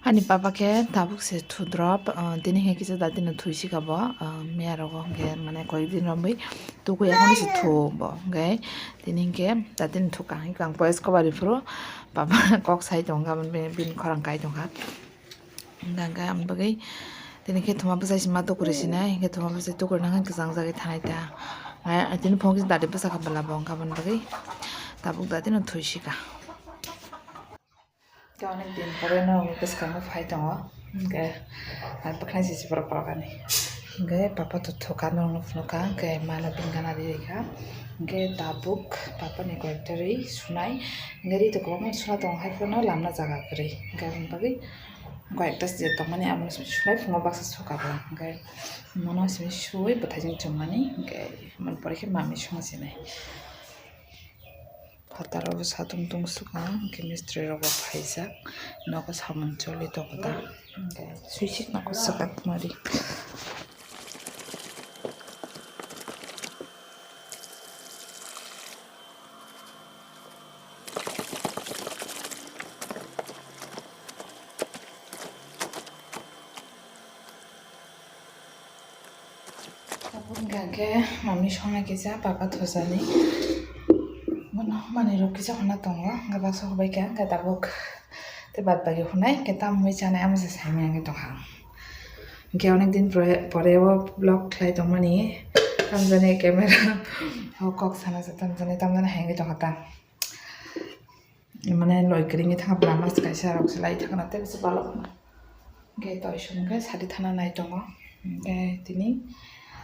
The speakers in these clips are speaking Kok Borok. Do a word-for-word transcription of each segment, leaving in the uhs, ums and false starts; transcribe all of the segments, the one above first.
Ani papa khe tabuk se thu drop, ah, tini hwnkhe kisa dati no thwi sika bo, ah, miya rogo hwnkhe mane koi din romwi tukui, yakung se thu bo hwnkhe tini hwnkhe dati no thukha hwnkhe ang poyes koba riphuru papa kok sai tongkha, bini, bini khorang kai tongkha. Hwnkhe ang bagwi tini khe thuma bwsai sima tukuri sinai, hwnkhe thuma bwsai tukuri nang khe kwchang jagwi thanai ta. Ai, tini phone kisa dati bwsa kha bwla bo hwnkha, aboni bagwi tabuk dati no thwi sika. Khe onek din pore no bwskango phai tongo, hwnkhe ar bwkhwnai sisi borok borok ani. Hwnkhe papa to thuka norokno phunukha, hwnkhe mano bini gana ri rikha. Hwnkhe tabuk papa ni koyekta ri sunai, hwnkhe ri to kwbangma suna tongo, hai phano lamna jaga kwrwi, hwnkhe aboni bagwi koyekta je tongmani abono sunai phungo baksa suka bo, hwnkhe mono simi suwi bwthaijwng chumani, hwnkhe aboni pore khe mami songsinai. Phataro bo satung tungsukha, hwnkhe mistri rok bo phaijak, nogo samung choli tongo ta, hwnkhe swisik nogo swkang mari. Tabuk hwnkha khe mami songna kisa papa thosani. Bono manwi rok kisa honna tongo, hwnkhe baksa hobai kha, hwnkhe tabuk tei bad bagi hunai khe tamwi chanai amo se saimanya wngwi tongkha. Hwnkhe onek din pore, pore o vlog khlai tongmani, tamjani camera o kok sana se tamjani, tamjani hai wngwi tongkha ta. Mane loi kwrwngwi thangkha, bwla mas kaisa rok se lai thangkha na, tei bwswk balok. Hwnkhe toisong khe sadi thana nai tongo. Hwnkhe tini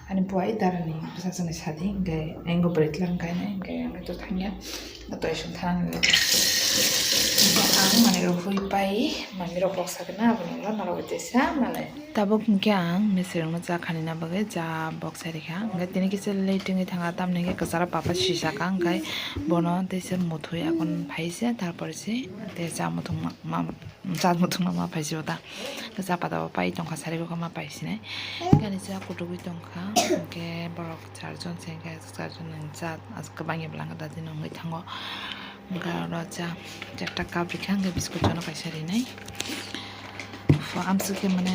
ani buai darani bwsajwkni sadi, hwnkhe enggo bwrwi tlang kainai, hwnkhe ang to thangya. Toisong thana nai. Hwnkhe ang mane rw hui pai, mami rok kok sakhe na, aboni ulo norok bai tesa malai. Tabuk hwnkhe ang mesirokno cha khanina bagwi cha boksai rikha. Hwnkhe tini kisa late wngwi thangkha, tamni hwnkhe kwcharo papa sisaka, hwnkhe bono teisa muthwi akon phaise, tarpor se tei cha muthungma, ma, cha muthungma ma phaise ota. Hwnkhe cha pata bo pai tongkha, sari bo ma paisinai. Hwnkhe ani cha kutukwi tongkha, hwnkhe borok charjon se, hwnkhe charjon ni cha kwbangya bwlangkha, dati no wngwi thango. Hwnkhe oro cha, cha ekta cup rikha, hwnkhe biscuit jono kaisa rinai. Amswk khe mane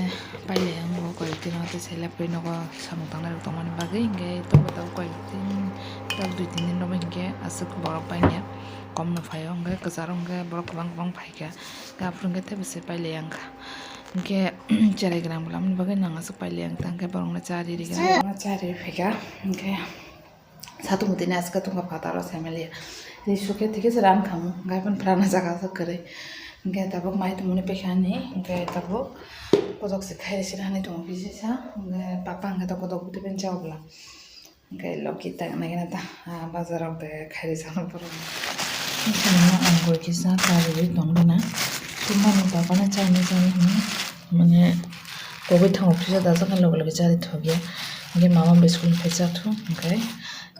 pailai ang bo koyek din o tei selek bai nogo samung tangnai rok tongmani bagwi, hwnkhe tabuk tabuk koyek din, tabuk dui tin din romwi hwnkhe aswk borok bangya kom no phaio, hwnkhe kwcharo hwnkhe borok kwbang kwbang phaikha, hwnkhe aphuru hwnkhe teibo se pailai ang kha, hwnkhe cherai gwnang bwlamani bagwi nang aswk pailai ang ta, hwnkhe borokno cha ri rikha, cha ri phaikha, hwnkhe. Satung tini aska tungkha phataro saimanliya. Tei sukhe thikhe se ran khamu, hwnkhe aphano phrana jaga se kwrwi. Hwnkhe tabuk mai tongmani pekhani, hwnkhe tabuk kodok se khairi se hani tongo kisa sa. Hwnkhe papa hwnkhe to kodok bwtwi pen cha obla. Hwnkhe logi ta nai ta, ah, bazar rok de khairi sa borok. Ang kisa kariwi tong gana. Tumani papa no chani chani hwnwi mane kogwi thango kisa dajak nai loge loge chari thokya. Hwnkhe mama bai school ni phai cha thu hwnkhe.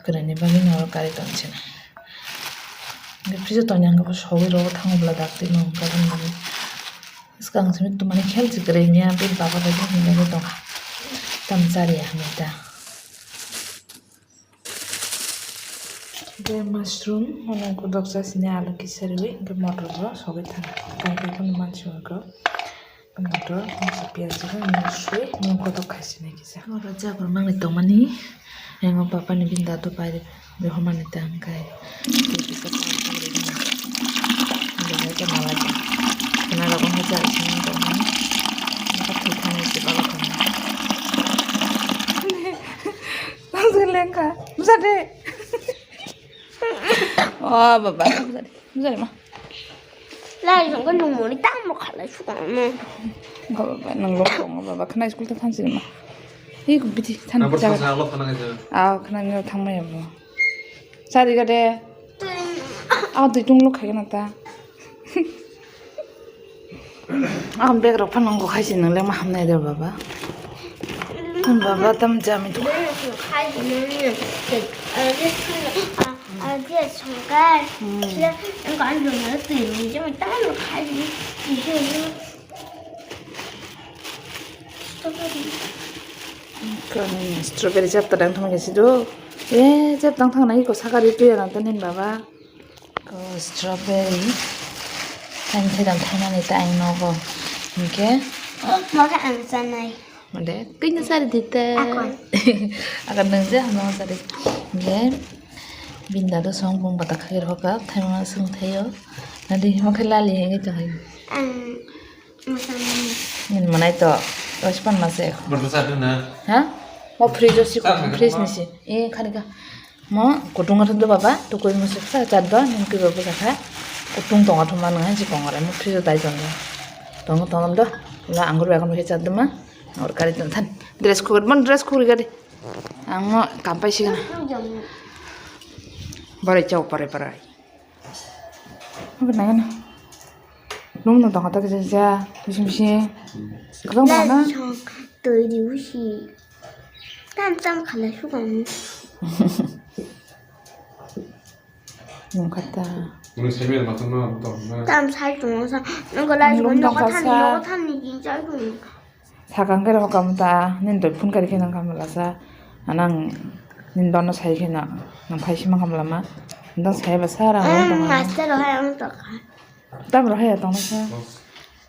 Kwrwini bagwi norok kari tongsinai. Hwnkhe frijo tongya hwnkhe bo sogwi rogo thango bwla dakti no hwnkhe aboni bagwi. Swkang simi twmani khel se kwrwi miya bini baba bai khe hwnwi tongkha. Tamo chariya hwnwi ta. Hwnkhe mushroom ano kodok cha sini alu kisa riwi hwnkhe motor bo sogwi thangkha. Tongkha phano mansi hwnkhe. Motor, masa piyaj rok no swi, nwng kotor khai sinai kisa. Oro jagor mangni tongmani, yango papa ni bini dadu pai rw, rw homani ta hwnkhe. Kisa pang pang rw hwnwi. Belai khe malai kha. Khwna rok wngkha jari simi tongmani. Wngkha thwi thani se balo khwna. Tang se lengkha. Bwsa de. O baba, bwsa de. Bwsa de ma. Lai jong ko nung mori tamo khalai sukang mo. Baba, baba, nang lok tongo, baba, khna school ta thansi ma. Hi ko bithi than cha. Aw, khna ni thang ma yabo. Sari ga de. Aw, dui tung lok khai na ta. Aw, bag rok phano nang khai si nang le ma hamnai de, baba. Baba, tam jami tu. Khai si nang le. Adia songkar. Hmm. Sila, ang kan dong na tu ni jam ta no khai ni. Strawberry. Kani strawberry jab ta dang thang khe si do. Eh, jab dang thang nai ko sakari tu ya nang ta nin baba. Ko strawberry. Ang thai dang thang nani ta ang nogo. Hingke? Mokhe ang chanai. Mande, kanya sari dite. Ako. Akan nang je hama sari. Hingke, binda do song bung bata khair hoka, thaima sung thayo. Nadi mokhe lali hingke to hai. Ang masanai. Nin manai to, respan mase. Berdosa tu na. Ha? Mo fridge o si, fridge ni si. Eh, khani ka. Mo kutung athum do baba, tukui mo siksa chaddo, nini twi bo bwsa kha. Kutung tong athum ma nang hai si kong rai mo fridge o dai tong. Tong tong do, la anggur bai kon khe chaddo ma. Or kari tong than. Dress khur, mon dress khur gari. Ang mo kampai sigana. Barai chau parai parai. Apa nang na? Lum no tong kata kisa kisa, bisi bisi. Kau mana? Tui di usi. Tam tam khala sukang. Nung kata. Nung sebe ma tong na tong na. Tam sai tong sa. Nung ko lai nung ko thani nung ko thani jin sai tong. Sakang khe rw kam ta nini doi phone kari khe nang khamla sa. Anang nini dono sai khe nang phai sima khamla ma. Nang sai ba sa rang lom tong. Master hai ang tong kha. Tam rw hai tong sa.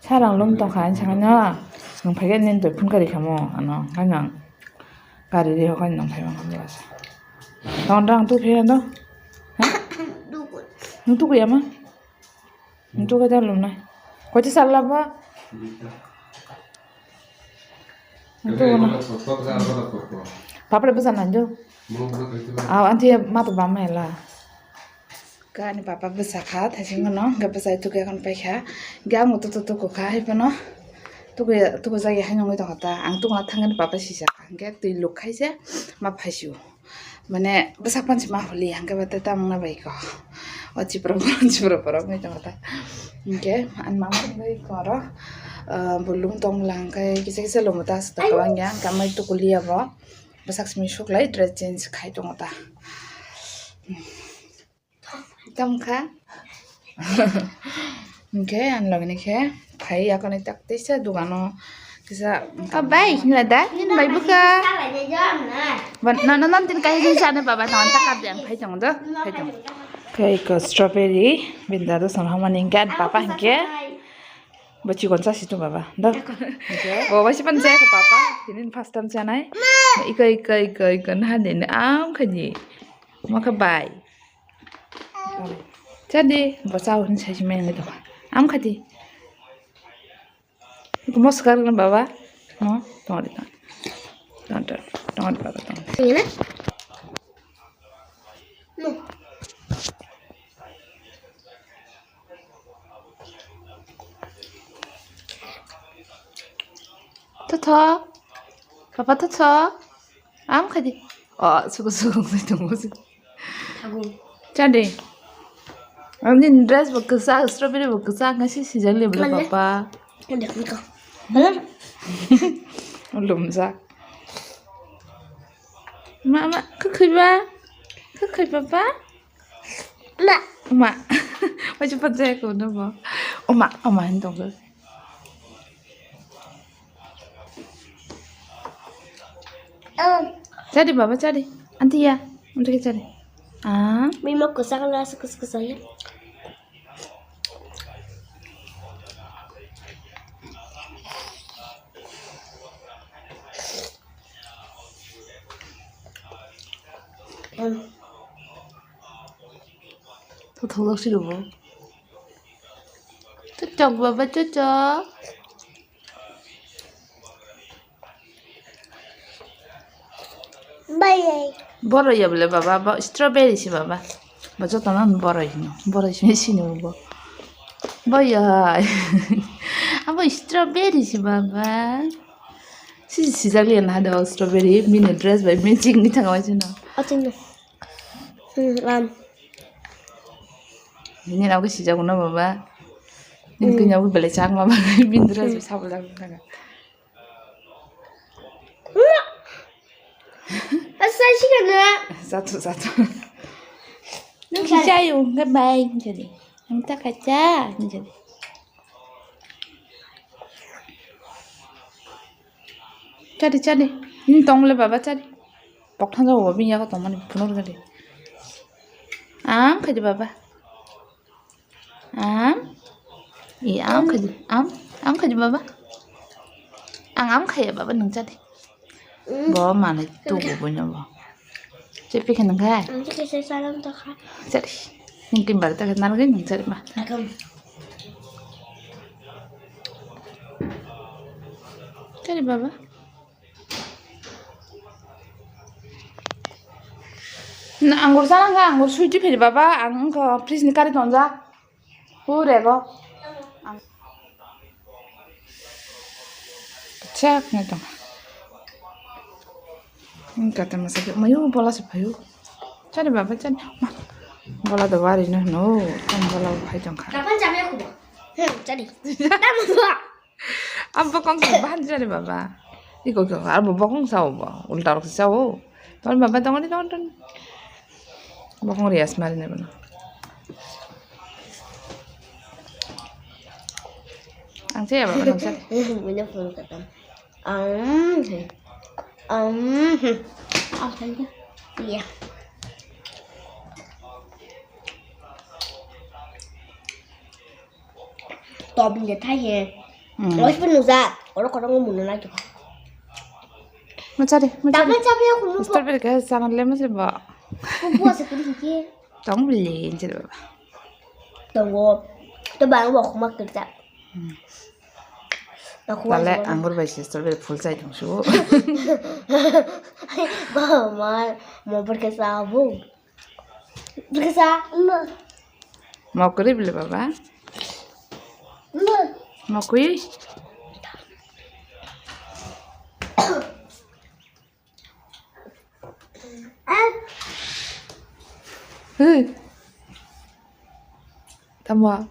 Sa rang lom tong kha ang sa no. Nang phai khe nini doi phone kari khamo ano hai nang. Gari ri hokha nang phai ma khamla sa. Tong rang tu phai do. Nang tu kuya ma. Nang tu kuya lom na. Koi ti sal la ba. Papre bwsa nanjo. Aw anti ma to bam mela. Kani papa bwsa kha thaising no ga bwsa tuk ya kon paikha. Ga mo to to ko kha hai pano. Tuku tuku jagi hai nongoi tong kha ta. Ang tukuna thangani papa sisa kha. Ga twi luk khaise ma phaisio. Mane bwsak pansi ma holi hangke bata tamung na bai ko. O chipra borok chipra borok ngai tong ta. Hingke an mama bai ko ro. Bulung tong lang kai kisa kisa lomo ta sita ko ang yang kamai tukulia bo. Bwsak simi suklai dress change khai tong ta. Tamo kha. Hingke ang logini khe phai yakoni tak teisa dogano kisa. O bai, hinla da? Nini bai bwkha. Ba, na, na, nan tin kai jin sane baba, tamo tak kap de ang phai tongo do, phai tongo. Khe iko strawberry, binda do son hamani hingke, ang papa hingke. Bo chikon chasi to baba, do. Bo bai sipan jaya ko papa, tini first time chanai. Iko, iko, iko, iko, na de ne, am khaji. Mo kha bai. Chadi, bo chao hin sai simai ngai to. Am khati. Ko mos kar na baba. No, tongri ta. Tong tong tong baba tong. Ini. No. Totho. Papa totho. Am khadi. O, suku suku ngai tongo. Chadi. Ani dress bo kwchak, strawberry bo kwchak, ngai si sijak le bole papa. Lumjak. Ma, ma, kwkhwi ba? Kwkhwi papa? Ma. Ma. Waisa pajak ko no bo. O ma, o ma hin tongo. Chadi baba, chadi. Anti ya, anti ke chadi. Ah. Mimo kwchak la kwchak kwchak ya. Totho si rubo. Chok baba, chok. Bai. Boro ya bole baba, bo strawberry si baba. Bo joto no boro hino, boro si sini bo. Bo ya. Abo strawberry si baba. Si sijak liya na do strawberry, mini dress bai matching ni thang wai sino. Atin. Hmm, am. Ini aku sijak no baba. Ini kanya aku beli chang baba, mini dress bai sabla thang. Asa sikana. Satu, satu. Nung si chayo, ngai bai jadi. Nung ta kacha jadi. Chadi, chadi. Nung tong le baba chadi. Pok thang jago bini yago tong mani phunur gadi. Am khaji baba. Am. I am khaji. Am. Ang khaidi baba. Ang am khaya baba, nung chadi. Bo manai tugu boino bo. Chepi khe nung khai. Ang khe se salam to kha. Chadi. Nung kim bar ta nang nung chadi ma. Agam. Chadi baba. Na angur sana ga angur suiti phiri baba, ang ko fridge ni kari tonja. Hu rego. Chak na tong. Kata masa ke mayu bola se phayu. Chari baba chari. Ma. Bola do wari no no. Tam bola phai tong kha. Kapan chami aku bo? Hmm, chari. Tam bo. Abo bokong sa bahan jani baba. Iko ko abo bokong sa bo. Ulta rok sa o. Ton baba tong ni ton ton. Bokong rias mari ne bana. Ang se baba nang se. Mune phone katam. Ang. Ang. Ah, iya. Top ni thai he. Hmm. Lois pun nuza. Oro korong mun na tu. Machari, machari. Dapat cabe aku lupa. Strawberry ka sangan le masi ba. Bubu asa kuri hiki. Tong beli injil baba. Tongo. To bang wa kuma kerja. Hmm. Aku lale anggur bai strawberry full chai tong su. Ba ma mo berkesa bu. Bisa. Mau kuri beli baba? Mau kui? Hei. Tamo.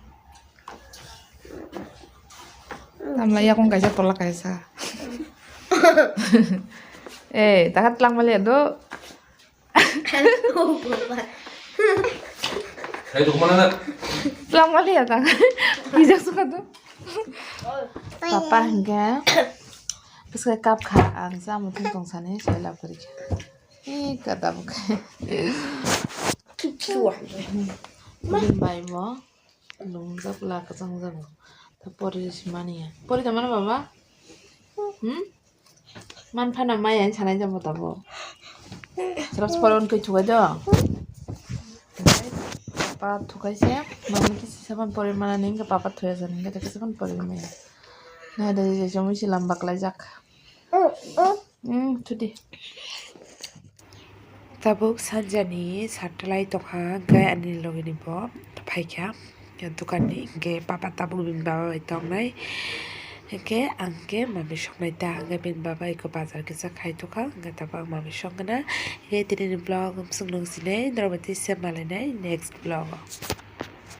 Tamla yakung kaisa, tolak kaisa. Eh, takat lang mali do. Hai, tu kemana, Nak? Pulang balik ya, Tang? Bijak suka tu. Papa hingga. Terus kayak kap kha, ang sa mutung tong sani, saya lapar. Ih, kata buka. Bai mo. Lungjak la kwchang jago. Ta pori si mani ya. Pori ta mano baba? Hmm? Man phana maya ni sanai jabo tabo. Srap pori on koi thuga do. Papa thukai se. Mama ki si saban pori mana ning ka papa thuya jan ning ka saban pori maya. Na da je jomi si lamba klai jak. Hmm, thudi. Tabuk sanjani satalai tongkha, hwnkhe ani logini bo phaikha dukanni, hwnkhe papa tabuk bini baba bai tongnai, hwnkhe ang khe mami soknai ta, hwnkhe bini baba eko bazar kisa khai tongkha, hwnkhe tabuk ang mami sokgwna, hwnkhe tinini vlog chwng nung sinai norok bai tei se malainai next vlog o.